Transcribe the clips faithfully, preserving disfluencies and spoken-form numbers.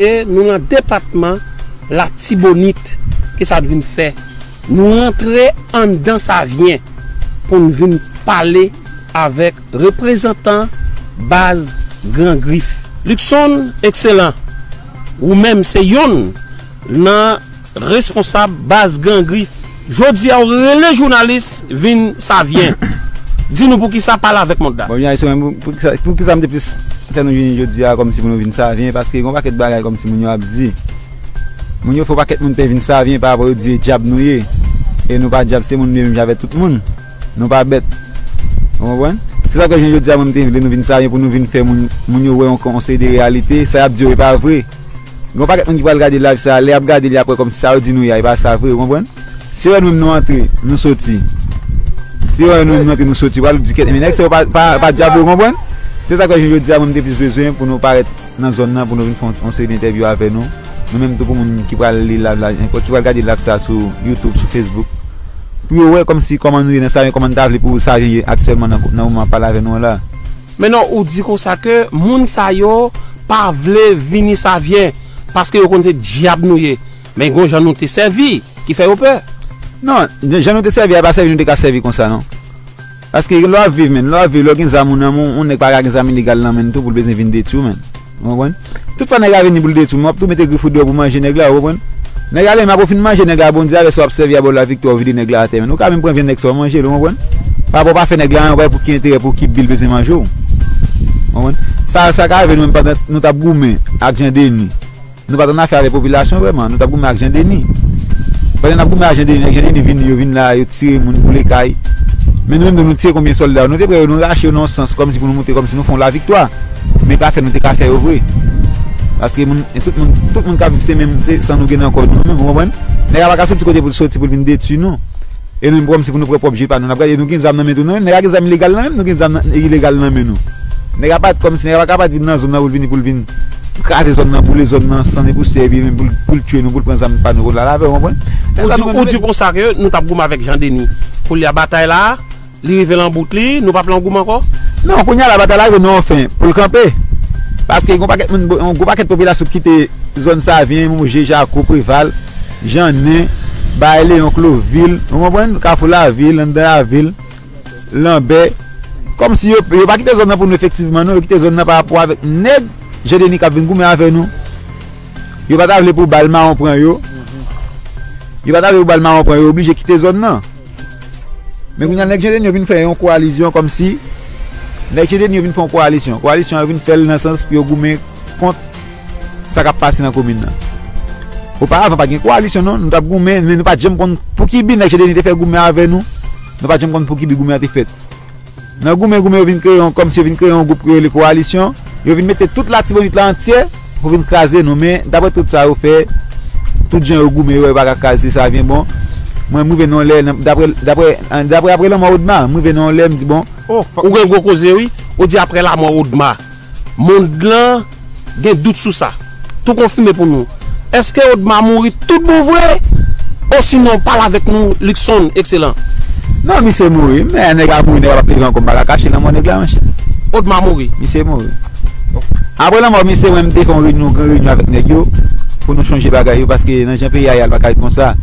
E nou nan depatman Latibonit, ki sa n vin fè? Nou rantre anndan Savyen pou n vin pale avèk reprezantan baz Gran Grif. Luckson Excellent, ou menm se yonn nan responsab baz Gran Grif. Jodi a, ou rele jounalis vin Savyen. Di nou poukisa pale avèk mond la. Bon, jounalis, mwen, pou, poukisa, poukisa m te plis fè nou vini jodi a kòmsi pou nou vin Savyen, paske gen yon pakèt bagay kòmsi moun yo ap di. Moun yo fè yon pakèt moun pè vin Savyen pa rapò yo di e dyab nou ye. E nou pa dyab, se moun nou ye menm jan avèk tout moun. Nou pa bèt. Ou konprann? Se sa k fè jodi a mwen m te vle nou vin Savyen pou nou vin fè moun, moun yo wè yon, yon seri de reyalite. Sa y ap di yo e pa vre. Gen yon pakèt moun ki pral gade live sa, lè y ap gade li apre kòmsi sa yo di nou ye a, e pa sa vre, ou konprann? Si yo wè nou menm nou antre, nou soti. Si yo wè nou menm nou antre, nou soti, pral di kèt, men nèg sa yo pa, pa, pa dyab, ou konprann? Se sa k fè jodi a mwen m te plis bezwen pou nou parèt nan zòn nan, pou nou vin fè yon, yon seri de entèvyou avè nou. Nou menm tou pou moun ki pral li live la, ki pral gade live sa sou YouTube, sou Facebook. Pou yo wè kòmsi kòman nou ye nan Savyen, kòman n ta vle pou Savyen ye aktyèlman nan, nan moman ap pale avè nou an la. Men non, ou di konsa ke moun sa yo pa vle vini Savyen, paske yo konn se dyab nou ye. Men gon jan nou te sèvi, ki fè yo pè. Non, jan nou te sèvi a, pa sèvi nou te ka sèvi konsa, non. Paske lè w ap viv, menn, lè w ap viv, lè w gen zam ou nan men w, yon nèg pa ka gen zam ilegal nan men l tou pou l bezwen vin detwi w, menn. Ou konprann? Tout fwa nèg la vini pou l detwi w, men w ap tou mete grif ou deyò pou manje nèg la, ou konprann? Nèg la, lè menm apre w fin manje nèg la, Bondye avè sa w ap sèvi a ba w laviktwa, ou vide nèg la atè, menn. Ou ka menm pran vyann nèg sa w manje l, ou konprann? Pa rapò w pa fè nèg la anyen, ou pa wè pou ki enterè, pou ki bi l bezwen manje w. Ou konprann? Sa, sa ka rive nou menm pandan nou t ap goumen ak Jan Deni. Nou pa t annafè avèk popilasyon vrèman, nou t ap goumen ak Jan Deni. Pandan n ap goumen ak Jan Deni, nèg Jan Deni vini, yo vin la, yo tire moun boule kay. Men nou menm tou, nou tiye konbyen sòlda yo? Nou te pran yo, nou rache yo nan yon sans, kòmsi pou nou montre, kòmsi nou fè yon laviktwa. Men pa fè nou te ka fè yo vre. Paske moun, tout moun, tout moun k ap viv se menm, se san nou gen nan kò nou, nou menm, ou konprann? Nèg la pa ka soti kote pou l soti, pou l vin detwi nou. E nou menm kòmsi pou nou pran pwòp je pa nou, n ap gade, nou gen zam nan men tou, nou menm, nèg la gen zam ilegal nan men l, nou gen zam nan, ilegal nan men nou. Nèg la pa t kòmsi, nèg la pa ka pa t vin nan zòn nan pou l vini, pou l vin kraze zòn nan, boule zòn nan, san e pousyè, epi menm pou l, pou l tiye nou, pou l pran zam pa nou, pou l al avè, ou konprann? Ou di, ou di konsa ke nou t ap goumen avèk Jan Deni. Kounye a batay la, li rive lan bout li, nou p ap lan goumen ankò? Non, kounye a la, batay la rive nan yon fen, pou l kanpe. Paske yon pakèt moun, yon gwo pakèt popilasyon kite zòn Savyen, Moje, Jako, Preval, Jannen, Bay Leyon, Klovil, ou konprann? Kafou Lavil, anndan lavil, Lanbè. Kòmsi yo, yo pa kite zòn nan pou nou efektivman, non, yo kite zòn nan pa rapò avèk nèg Jan Deni k ap vin goumen avè nou. Yo pa ta vle pou bal mawon pran yo. Yo pa ta vle pou bal mawon pran yo, yo oblije kite zòn nan. Men kounye a, nèg Jan Deni yo vin fè yon kowalizyon kòmsi, nèg Jan Deni yo vin fè yon kowalizyon. Kowalizyon an yo vin fè l nan sans pou yo goumen kont sa k ap pase nan komin nan. Oparavan, pa t gen kowalizyon, non. Nou t ap goumen, men nou pa t janm konn pou ki bi nèg Jan Deni te fè goumen avè nou. Nou pa t janm konn pou ki bi goumen an te fèt. Nan goumen, goumen, yo vin kreye yon, kòmsi yo vin kreye yon gwoup ki rele Kowalisyon. Yo vin mete tout Latibonit la antyè pou vin kraze nou. Men, daprè tout sa yo fè, tout jan yo goumen, yo wè yo pa ka kraze Savyen, bon. Mwen, m rive nan yon lè, nan, daprè, daprè, daprè apre lanmò Odma, m rive nan yon lè, m di, bon. Oh, ou gen gwo koze, wi. Ou di apre lanmò Odma. Mond lan gen dout sou sa. Tou konfime pou nou. Èske Odma mouri tout bon vre? Osinon, pale avèk nou, Luckson Excellent. Non, misye mouri. Men nèg la mouri, nèg la p ap leve ankò, m pa ka kache lanmò nèg la, monchè. Odma mouri. Misye mouri. Apre lanmò misye, mwen, m te fè yon reyinyon, gran reyinyon avèk nèg yo, pou nou chonje bagay yo, paske nan jan peyi a ye a, l pa ka ret konsa.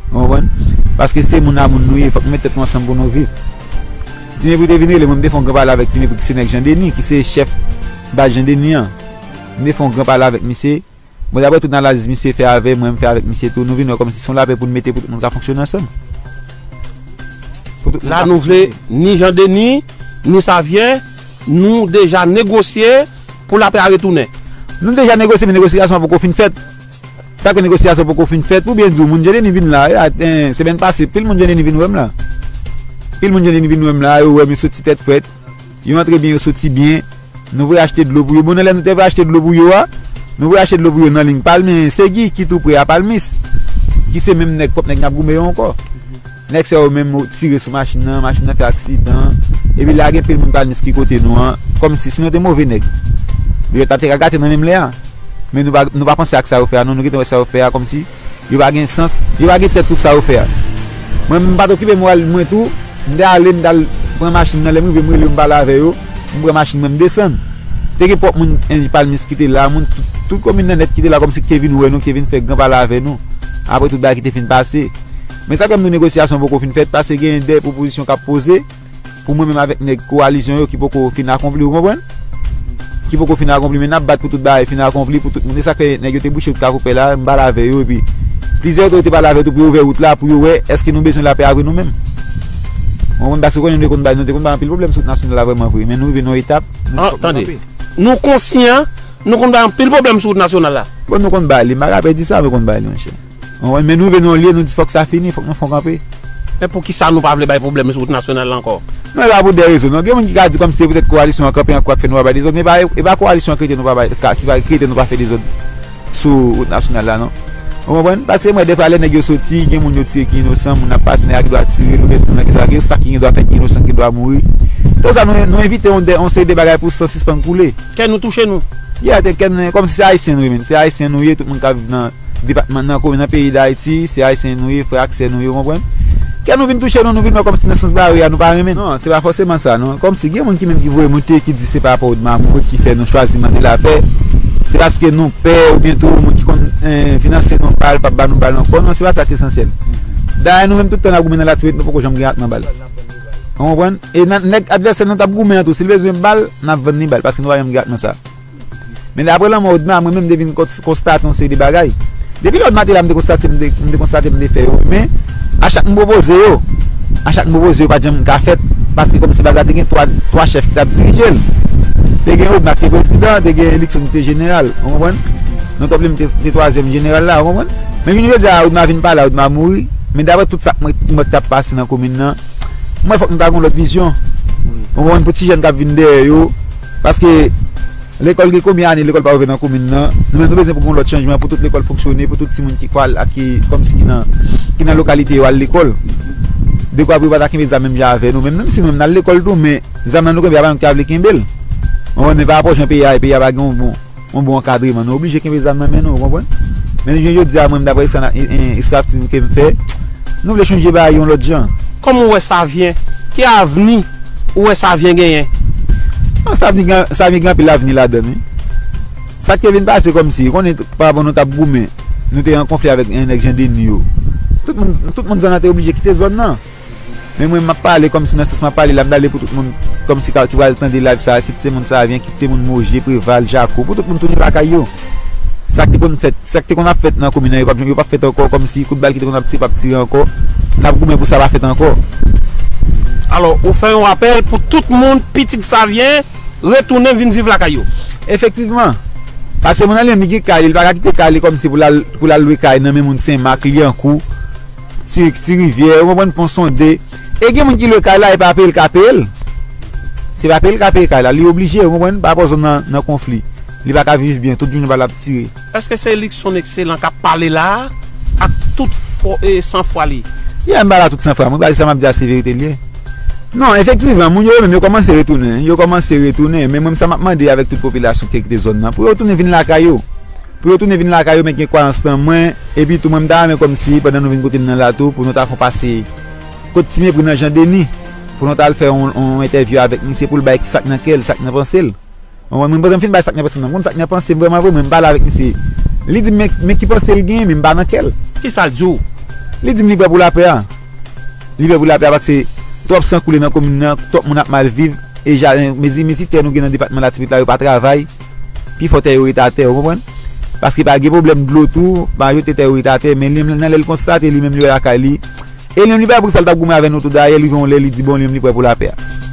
Ou konprann? Paske se moun a moun nou ye, fòk nou met tèt nou ansanm pou nou viv. Ti Mepri te vin rele mwen, m te fè yon gran pale avèk Ti Mepri, ki se nèg Jan Deni, ki se chèf baz Jan Deni an. M te fè yon gran pale avèk misye. Bon, daprè tout analiz misye fè avè mwen, m fè avèk misye tou, nou vin wè kòmsi se yon lapè pou n mete pou tout moun ka fonksyone ansanm. Pou tout moun ka fonksyone. La, nou vle ni Jan Deni, ni Savyen, nou deja negosye pou lapè a retounen. Nou deja negosye, men negosyasyon an poko fin fèt. Sa k fè negosyasyon poko fin fèt, pou byen di w, moun Jan Deni vin la, yo, a, en, semèn pase, pil moun Jan Deni vin wè m la. Pil moun Jan Deni vin wè m la, yo wè m, yo soti tèt frèt. Yo antre byen, yo soti byen. Nou voye achte dlo pou yo. Bon, nan lè nou te voye achte dlo pou yo a, nou voye achte dlo pou yo nan liy Palmis, Segi, ki tou pre a Palmis, ki se menm nèg, pwòp nèg n ap goumen yo ankò. Nèg sa yo menm tire sou machin nan, machin nan fè aksidan. Epi la gen pil moun Palmis ki kote nou an, kòmsi si nou te move nèg, yo ta te ka gate nan menm lè a. Men nou pa, nou pa panse ak sa yo fè a, non, nou gentan wè sa yo fè a, kòmsi yo pa gen sans, yo pa gen tèt pou sa yo fè a. Mwen, m pa t okipe moral mwen tou, m te ale, m t al pran machin nan, lè m rive, m rele yo, m pale avè yo, m pran machin mwen, m desann. Te gen pwòp moun, en, Palmis ki te la, moun, tout, tout komin nan nèt ki te la, kòmsi ki te vin wè nou, ki te vin fè gran pale avè nou. Apre tout bagay ki te fin pase. Men sa k fè m di w negosyasyon poko fin fèt, paske gen de pwopozisyon k ap poze pou mwen menm avèk nèg kowalizyon yo ki poko fin akonpli, ou konprann? Ki poko fin akonpli, men n ap bat pou tout bagay fin akonpli, pou tout moun. E sa k fè nèg yo te bouche wout Kafoupè la, m pale avè yo, epi plizyè otorite pale avè yo tou pou yo ouvè wout la, pou yo wè èske nou bezwen lapè a vre nou menm. Ou konprann? Paske konnen nou te konn bay, nou te konn bay anpil pwoblèm sou wout nasyonal la vrèman vre, men nou rive nan yon etap, nou di fòk nou kanpe. Nou konsyan, nou konn bay anpil pwoblèm sou wout nasyonal la. Bon, nou konn bay li, m pa ka pè di sa, nou konn bay li, monchè. Ou konprann? Men nou rive nan yon lye, nou di fòk sa fini, fòk nou fè yon kanpe. Men poukisa nou pa vle bay pwoblèm sou wout nasyonal la ankò? Non, e pa pou de rezon, non. Gen moun ki ka di kòmsi se poutèt kowalisyon an kanpe ankò ap fè nou pa bay dezòd, men e pa, e pa kowalisyon an ki rete nou pa bay, ka, ki pa, ki rete nou pa fè dezòd sou wout nasyonal la, non. Ou konprann? Paske mwen, defwa, lè nèg yo soti, gen moun yo tiye ki inosan, moun ap pase, nèg la gen dwa tire, louvè moun nan gen dwa gen, sa ki gen dwa fèt ki inosan ki dwa mouri. Tout sa, nou, nou evite yon, de, yon seri de bagay pou san sispann koule. Kè nou touche nou. Yeah, te kè nou, kòmsi se Ayisyen nou ye, menn. Se Ayisyen nou ye, tout moun k ap viv nan depatman, nan komin, nan peyi Dayiti, se Ayisyen nou ye, frè ak sè nou ye, ou konprann? Kè nou vin touche nou, nou vin wè kòmsi nan sans bare a, nou pa renmen. Non, se pa fòseman sa, non. Kòmsi gen moun ki menm ki voye moute, ki di se pa rapò Odma Mourad ki fè nou chwazi mande lapè. Se paske nou pè, oubyen tou, moun ki konn, eh, finanse nou bal, p ap ba nou bal ankò. Non, se pa sa k esansyèl. Dayè, nou menm, tout tan n ap goumen nan Latibonit, nou poko janm gen ak nan bal. Ou konprann? E nan, nèg advèsè nou t ap goumen an tou, si l bezwen bal, n ap vann li bal, paske nou pa janm gen ak nan sa. Men daprè lanmò Odma, mwen menm, m te vin kons-, konstate yon seri de bagay. Depi lè Odma te la, m te konstate, m te, m te konstate, m te fè yo. Men, a chak m pwopoze yo, a chak m pwopoze yo, pa t janm ka fèt, paske kòmsi baz la te gen twa, twa chèf ki t ap dirije l. Te gen Odma ki te prezidan, te gen Luckson ki te jeneral, ou konprann? Non, Top Lim te, te twazyèm jeneral la, ou konprann? Men jounen jodi a, Odma vin pa la, Odma mouri. Men daprè tout sa k mwen, mwen k t ap pase nan komin nan, mwen fòk nou ta gen yon lòt vizyon. Ou konprann? Pou ti jèn k ap vin dèyè yo, paske lekòl gen konbyen ane lekòl pa ouvè nan komin nan? Nou menm nou bezwen pou gen yon lòt chanjman, pou tout lekòl fonksyone, pou tout timoun ki kwal ak ki kòmsi ki nan, ki nan lokalite yo al lekòl. Dekwa pou yo pa ta kenbe zam menm jan avè nou menm, menm si nou menm n al lekòl tou, men zam nan nou kenbe a pa nou ki ta vle kenbe l. Ou konprann? Men pa rapò jan peyi a ye, peyi a pa gen yon bon, yon bon ankadreman, nou oblije kenbe zam nan men nou, ou konprann? Men jounen jodi a, mwen menm, daprè sa, e, e, estrateji ke m fè, nou vle chanje bagay yon lòt jan. Kòman w wè Savyen? Ki avni ou wè Savyen genyen? Non, Savyen gen, Savyen gen anpil avni ladan l, wi. Sa k te vin pase kòmsi, ou konnen, pa bon, nou t ap goumen, nou te an konfli avèk, eh, nèg Jan Deni yo. Tout moun, tout moun zòn nan te oblije kite zòn nan. Men mwen, m ap pale kòmsi nan sans m ap pale la, m pale pou tout moun kòmsi ka, ki pral tande live sa, kit se moun Savyen, kit se moun Moje, Preval, Jako, pou tout moun tounen lakay yo. Sa k te konn fèt, sa k te konn ap fèt nan komin nan, yo p ap, yo p ap fèt ankò, kòmsi kout bal ki te konn ap tire, p ap tire ankò. N ap goumen pou sa pa fèt ankò. Alò, ou fè yon apèl pou tout moun, pitit Savyen, retounen vin viv lakay yo. Efektivman. Paske moun nan li menm li gen kay li, li pa ka kite kay li kòmsi pou l al, pou l al lwe kay nan men moun Senmak, Lyankou, Ti, Ti Rivyè, ou konprann, Pon Sonde. E gen moun ki lwe kay la, e pa peye l ka peye l. Se pa peye l ka peye kay la, li oblije, ou konprann, pa rapò zòn nan, nan konfli. Li pa ka viv byen, tout jounen bal ap tire. Èske se Luckson Excellent k ap pale la a, ak tout fò, e, sanfwa li? Yeah, m pale ak tout sanfwa. Mwen pa di sa m ap di a se verite l ye. Non, efektivman, moun yo, yo menm, yo kòmanse retounen. Yo kòmanse retounen. Men mwen, sa m ap mande avèk tout popilasyon ki te kite zòn nan, pou yo tounen vin lakay yo. Pou yo tounen vin lakay yo, men gen kwayans nan mwen. Epi tou, mwen, m ta renmen kòmsi, pandan nou vin kote m nan la tou, pou nou ta fè yon pase kot Ti Mepri nan Jan Deni, pou nou ta al fè yon, yon entèvyou avèk misye, pou l bay sa k nan kè l, sa k nan panse l. Ou konprann? Mwen, pandan m fin bay sa k nan panse m nan, m konn sa k nan panse m vrèman vre, mwen, m pale avèk misye. Li di m, men, men ki panse l genyen, men m pa nan kè l. Kisa l di w? Li di m li prè pou lapè a. Li prè pou lapè a, paske twòp san koule nan komin nan, twòp moun ap mal viv, e jaden, mezi, mezi tè nou gen nan depatman Latibonit la, yo pa travay. Pifò tè yo rete atè, ou konprann? Paske pa gen pwoblèm dlo tou, majorite tè yo rete atè, men li menm, nan lè l konstate, li menm, li wè lakay li. E li menm, li pa pou sa l t ap goumen avè nou tou, dayè, li gen yon lè, li di, bon, li menm, li prè pou lapè a.